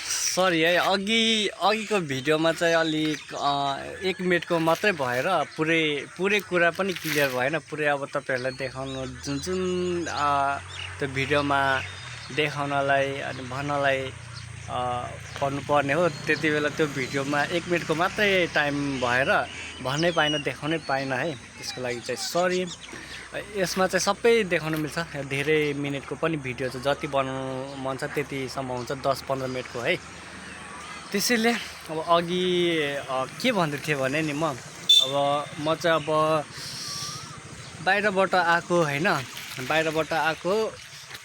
Sorry है अघिको भिडियोमा चाहिँ अलिक 1 मिनेटको मात्रै भएर पुरै कुरा पनि क्लियर भएन। पुरै अब तपाईहरुलाई देखाउनु जुन त्यो भिडियोमा देखाउनलाई अनि भन्नलाई पर्नुपर्ने हो, त्यति बेला त्यो भिडियोमा 1 मिनेटको मात्रै टाइम भएर भन्नै पाइन, देखाउनै पाइन है। त्यसको लागि चाहिँ सरी। यसमा चाहिँ सबै देखाउन मिल्छ। धेरै मिनेटको पनि भिडियो छ, जति बनाउनु मन छ त्यतिसम्म हुन्छ, 10-15 मिनेटको है। त्यसैले अब अघि के भन्दै थिएँ भने नि म चाहिँ अब बाहिरबाट आएको हैन, बाहिरबाट आएको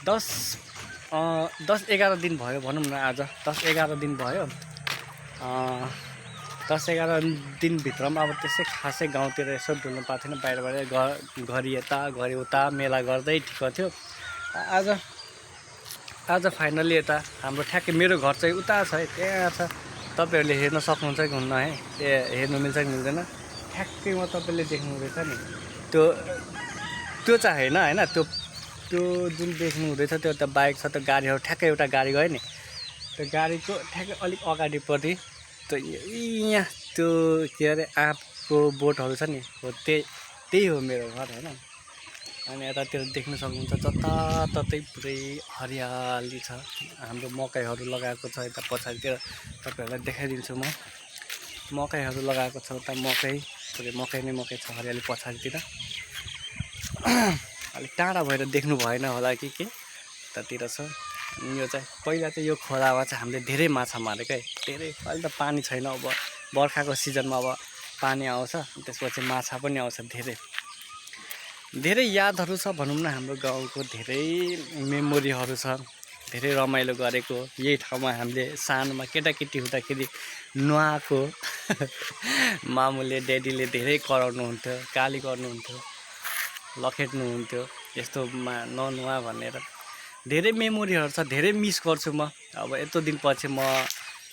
10-11 दिन भयो भनौँ न। आज 10-11 दिन भयो। 10-11 दिनभित्रमा अब त्यसै खासै गाउँतिर यसो डुल्नु पाएको थिएन। बाहिर घरि यता घरि उता मेला गर्दै ठिक थियो। आज फाइनली यता हाम्रो ठ्याक्कै मेरो घर चाहिँ उता छ है, त्यहाँ छ। तपाईहरुले हेर्न सक्नुहुन्छ कि हुन्न है, हेर्नु मिल्छ कि मिल्दैन ठ्याक्कैमा तपाईले देख्नु हुँदैछ नि। त्यो चाहिँ हैन त्यो जुन देख्नु हुँदैछ त्यो त बाइक छ, त्यो गाडीहरु ठ्याक्कै एउटा गाडी गयो नि, त्यो गाडीको ठ्याक्कै अलिक अगाडिपट्टि त्यो यहाँ त्यो के अरे आँपको बोटहरु छ नि, हो त्यही हो मेरो घर हैन। अनि यतातिर देख्न सक्नुहुन्छ जताततै पुरै हरियाली छ। हाम्रो मकैहरु लगाएको छ यता पछाडितिर, तपाईहरुलाई देखाइदिन्छु म। मकैहरु लगाएको छ उता, पुरै मकै छ हरियाली पछाडितिर। अलिक टाढा भएर देख्नु भएन होला कि के, यतातिर छ। यो चाहिँ पहिला चाहिँ यो खोलामा चाहिँ हामीले धेरै माछा मारेको है, धेरै। अहिले त पानी छैन, अब बर्खाको सिजनमा अब पानी आउँछ, त्यसपछि माछा पनि आउँछ। धेरै यादहरू छ भनौँ न। हाम्रो गाउँको धेरै मेमोरीहरू छ, धेरै रमाइलो गरेको। यही ठाउँमा हामीले सानोमा केटाकेटी हुँदाखेरि नुहाएको। मामुले ड्याडीले धेरै कराउनुहुन्थ्यो, गाली गर्नुहुन्थ्यो, लखेट्नुहुन्थ्यो यस्तोमा ननुहा भनेर। धेरै मेमोरीहरू छ, धेरै मिस गर्छु म। अब यत्रो दिनपछि म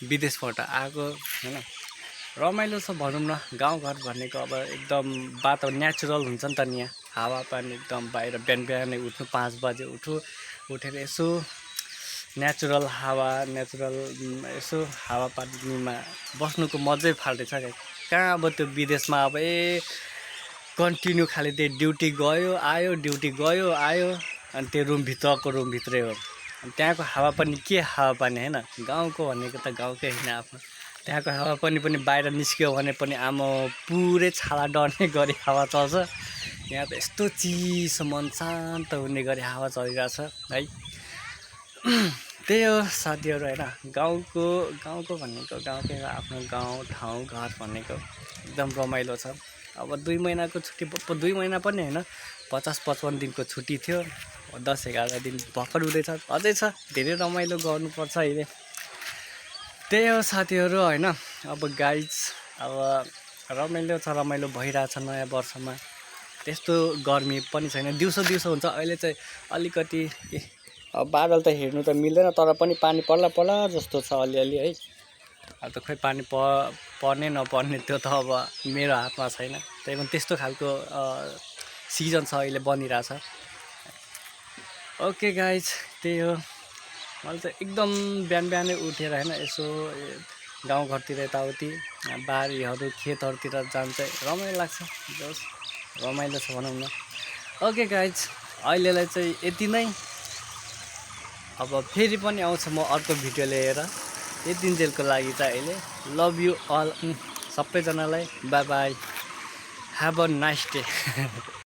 विदेशबाट आएको हैन, रमाइलो छ भनौँ न। गाउँघर भनेको अब एकदम वातावरण नेचुरल हुन्छ नि त नि। यहाँ हावापानी एकदम बाहिर बिहानै उठ्नु 5 बजे उठेर यसो नेचुरल यसो हावापानीमा बस्नुको मजै फाल्टै छ क्या। कहाँ अब त्यो विदेशमा अब कन्टिन्यू खाली त्यो ड्युटी गयो आयो अनि त्यो रुमभित्रै हो। अनि त्यहाँको हावापानी के हावापानी हैन, गाउँको भनेको त गाउँकै हैन आफ्नो। त्यहाँको हावापानी पनि बाहिर निस्क्यो भने पनि आमा पुरै छाला डर्ने गरी हावा चल्छ। यहाँ त यस्तो चिसो मन शान्त हुने गरी हावा चलिरहेछ है। त्यही हो साथीहरू हैन, गाउँको भनेको गाउँकै आफ्नो गाउँ ठाउँ घर भनेको एकदम रमाइलो छ। अब 2 महिनाको छुट्टी, 2 महिना पनि हैन, 50-55 दिनको छुट्टी थियो। 10-11 दिन भर्खर हुँदैछ, अझै छ। धेरै रमाइलो गर्नुपर्छ अहिले। त्यही हो साथीहरू हैन। अब गाइज अब रमाइलो भइरहेछ नयाँ वर्षमा। त्यस्तो गर्मी पनि छैन, दिउँसो हुन्छ। अहिले चाहिँ अलिकति अब बादल त हेर्नु त मिल्दैन, तर पनि पानी पर्ला जस्तो छ अलिअलि है। अब त खोइ पानी पर्ने नपर्ने त्यो त अब मेरो हातमा छैन। त्यही पनि त्यस्तो खालको सिजन छ अहिले बनिरहेछ। ओके गाइज, त्यही हो। मैले चाहिँ एकदम बिहानै उठेर हैन यसो गाउँघरतिर यताउति बारीहरू खेतहरूतिर जान चाहिँ रमाइलो लाग्छ। जस रमाइलो छ भनौँ न। ओके गाइज, अहिलेलाई चाहिँ यति नै। अब फेरि पनि आउँछु म अर्को भिडियो लिएर। यतिन्जेलको लागि चाहिँ अहिले लभ यु अल सबैजनालाई। By by, have a nice day.